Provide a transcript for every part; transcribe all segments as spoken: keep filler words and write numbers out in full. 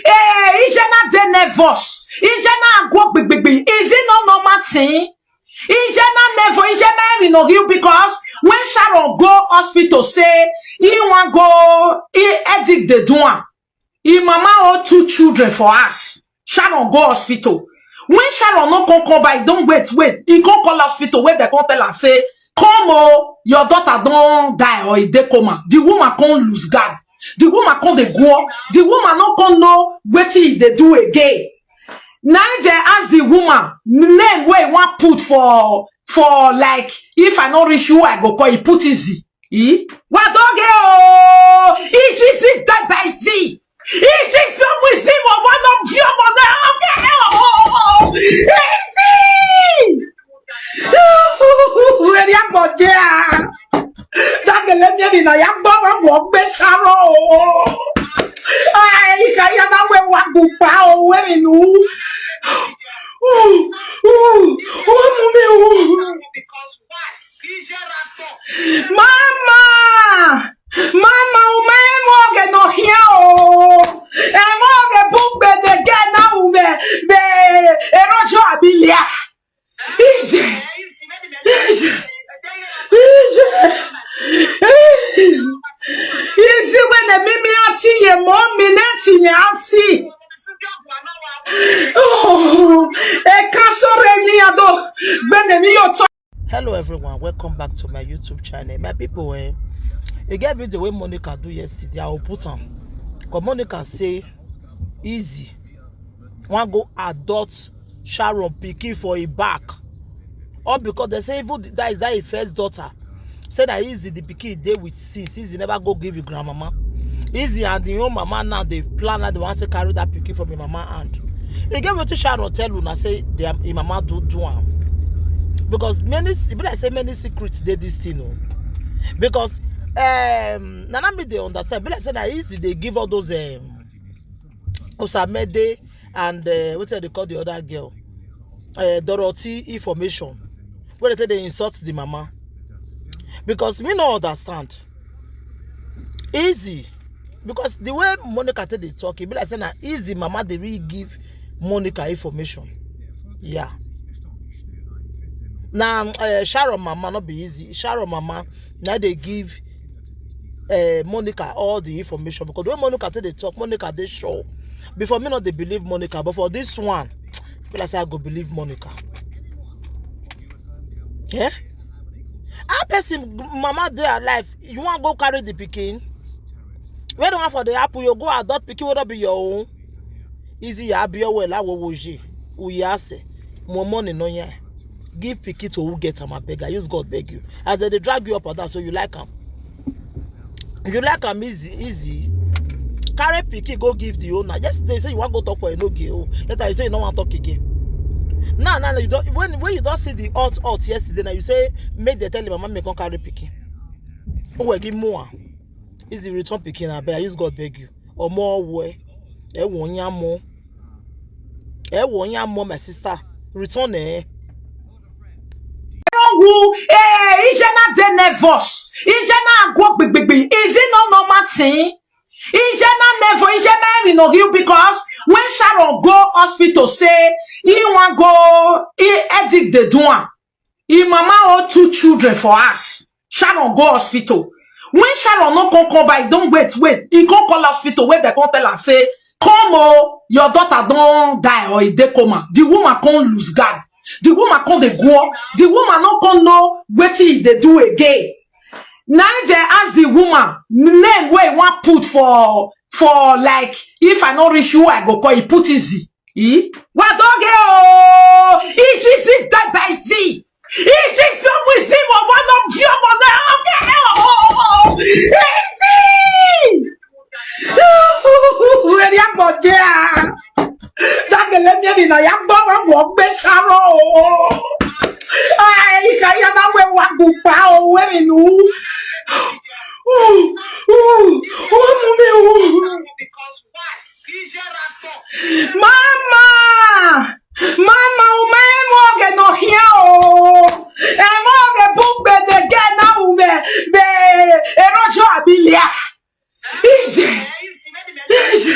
Eh, Ijena dey nervous. Ijena go gbigbigbi. Is it not normal thing? Ijena nervous. Ijena no heal because when Sharon go hospital say he wan go, he headache dey do am. Him mama hold two children for house. Sharon go hospital. When Sharon no come come back, he don wait, wait. He come call hospital where they come tell am say, come oh, your daughter don die or e dey coma. The woman come lose guard. The woman come dey go. The woman no come know wetin e dey do again. Na im dey ask the woman name wey e wan put for, for like, if I no reach, who I go call? E put Easy. E? Wadoge o! Iji si dagba isi. Iji si omu isi mo wana vio mo na oge o! Isi! Eri agboje a. Dagele mi ni na ya gbo mo mo gbe saro o. Ai, ka ya na we wa gu pa o, we ni nu. Uh, uh, uh, mu mi, uh. Mama! Mama, ume emoge no hia o. Emoge bugbe de gena ume be erojo abilia. Ije. Ije. Ije. Ije. Isi wene mimi ati ye mo mi neti ye ati. Oh, e kasore ni ado. Gbene mi yo to. Hello everyone, welcome back to my YouTube channel. My people, eh, e get video wey Monica do yesterday. I will put am. Cause Monica say Easy wan go adopt Sharon pikin for e back. All because they say even th-, that is that his first daughter. Say that Easy the pikin dey with since Easy never go give him grandmama. Easy and the own mama now dey plan how they want to carry that pikin from him mama hand. E get wetin Sharon tell una say their, him mama do do am. Because many, e be like say many secrets dey this thing o. Because, um, na na me dey understand. E be like say na Easy dey give all those, um, Osamede and, uh, wetin they call the other girl, uh, Dorothy information. Wey they take dey insult the mama. Because me no understand. Easy. Because the way Monica take dey talk, e be like say na Easy mama dey really give Monica information. Yeah. Na, uh, Sharon mama no be Easy. Sharon mama na dey give, uh, Monica all the information, because the way Monica take dey talk, Monica dey sure. Before, me no dey believe Monica, but for this one, be like say I go believe Monica. Eh? How person mama dey alive, you wan go carry the pikin? Where the one for the apple, you go adopt pikin wey no be your own. Easy ya abi your well, awo woji, uye ase, more money no yan. Give pikin to who get am, I beg. I use God beg you. As they dey drag you up and down, so you like am. You like am Easy, Easy. Carry pikin go give the owner. Yesterday you say you wan go talk for Enoge o. Later you say you no wan talk again. Now, now you don, when, when you don see the hot hot yesterday, now you say make they tell him mama make come carry pikin. Owe give more. Easy return pikin, I beg. I use God beg you. Omo owe. E wo nya mo. E wo nya mo, my sister. Return eh. Who, eh, Ijena dey nervous. Ijena go gbigbigbi. Is it not normal thing? Ijena nervous. Ijena no heal because when Sharon go hospital say he wan go, he headache dey do am. Him mama hold two children for house. Sharon go hospital. When Sharon no come come back, he don wait, wait. He come call hospital where they come tell am say, come oh, your daughter don die or e dey coma. The woman come lose guard. The woman come dey go. The woman no come know wetin e dey do again. Na im dey ask the woman name wey e wan put for, for like, if I no reach, who I go call? E put Easy. E? Wadoge o! Iji si dagba isi. Iji si omu isi mo wana vio mo na oge o! Isi! Eri agboje a. Dagele mi ni na ya gbo mo mo gbe saro o. Ai, ka ya na we wa gu pa o, we ni nu. Uh, uh, uh, mu mi, uh. Mama! Mama, ume emoge no hia o. Emoge bugbe de gena ume be erojo abilia. Ije. Ije.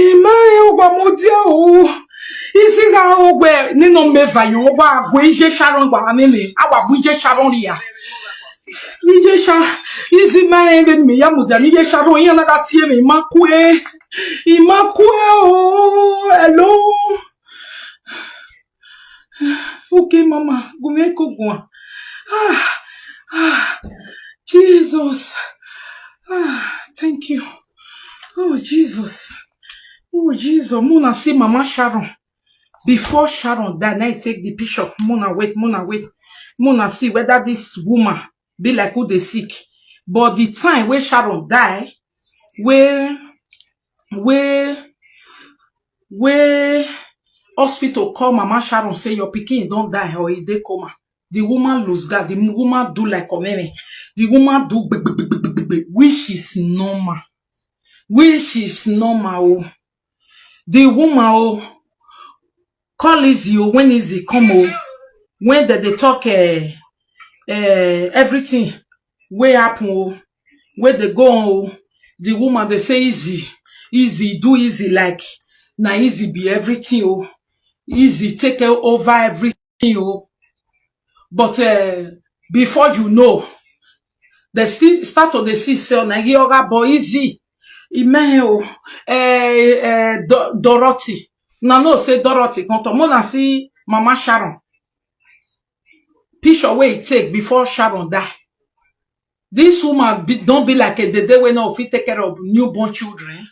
Ima e ogwa modia o. Izi ga ogwe ni no meva yo ogwa agwe ije Sharon gwa meme. Awa bu ije Sharon ya. Ije Sha, izi ma e ben me ya mudia ni ije Sharon ya na ka tie me ima kwe. Ima kwe o. Hello. Okay, mama, go make go go. Ah, ah, Jesus. Ah, thank you. Oh, Jesus. Oh, Jesus. Mona see Mama Sharon. Before Sharon die, now you take the picture. Mona wait, Mona wait. Mona see whether this woman be like who dey sick. But the time wey Sharon die, wey wey wey hospital call Mama Sharon say your pikin don die or e dey coma, the woman lose guard. The woman do like omeme. The woman do gbegbegbegbegbegbe, which is normal. Which is normal o. The woman o, call Izzy o, when Izzy come o, when dem dey talk uh, uh, everything wey happen o, wey dey go on o, the woman dey say Izzy, Izzy, do Izzy like na Izzy be everything o, Izzy take over everything o. But uh, before you know, they still start to dey see say na gi oga boy Izzy, ime o, eh, eh, Do- Dorothy. Na no say Dorothy come talk. Mona see Mama Sharon. Picture wey e take before Sharon die. This woman be, don be like a dede wey no fit take care of newborn children.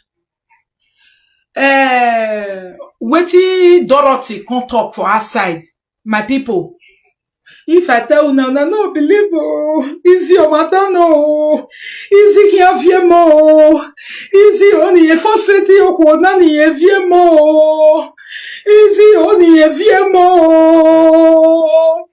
Eh, wetin Dorothy come talk for outside, my people. If I tell una, una no believe o. Izzy o, madam o. Izzy here vie mo o. Izzy o ni e frustrate o ko na ni e vie mo o. Izzy o ni e vie mo o.